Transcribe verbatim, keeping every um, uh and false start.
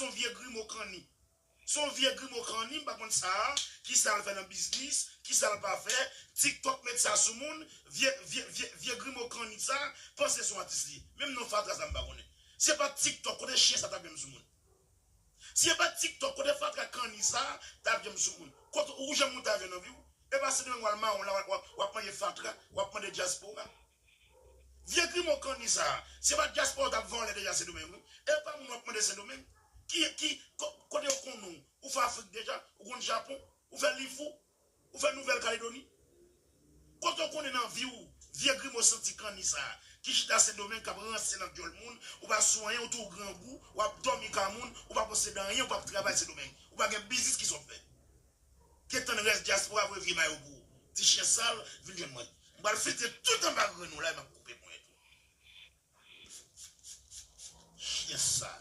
Se yon vye grimo kanni. Se yon vye grimo kanni, m pa konn sa a, kisa l fè nan biznis, kisa l pa fè. TikTok met sa sou moun, vye, vye, vye, vye grimo kanni sa a, panse se yon atis li ye. Menm non fatra sa a m pa konnen. Si se pa t TikTok, kote chen sa a t ap janm sou moun? Si se pa t TikTok, kote fatra kanni sa a t ap janm sou moun? Kote ou janm monte avyon nan vi w? E pa Sendomeng w al mawon la, w ap, w ap, w ap mande fatra, w ap mande dyaspora. Vye grimo kanni sa a, se pa dyaspora w t ap vòlè deja Sendomeng wi. E pa moun w ap mande Sendomeng. Ki, ki, ko-, kote yo konnen w? Ou fè Afrik deja? Ou konn Japon? Ou fè Lifou? Ou fè Nouvèl Kaledoni? Kote w konnen nan vi w, vye grimo santi kanni sa a, ki chita Sendomeng k ap ranse nan dyòl moun, ou pa sou anyen, ou tou grangou, w ap dòmi ka moun, ou pa posede anyen, ou p ap travay Sendomeng, ou pa gen biznis, kisa w ap fè? Gentan rès dyaspora voye vye mayo pou ou. Ti chen sal, vin jwenn mwen. M pral fete tout anba grenn ou la, e m ap koupe ponyèt ou. Chen sal.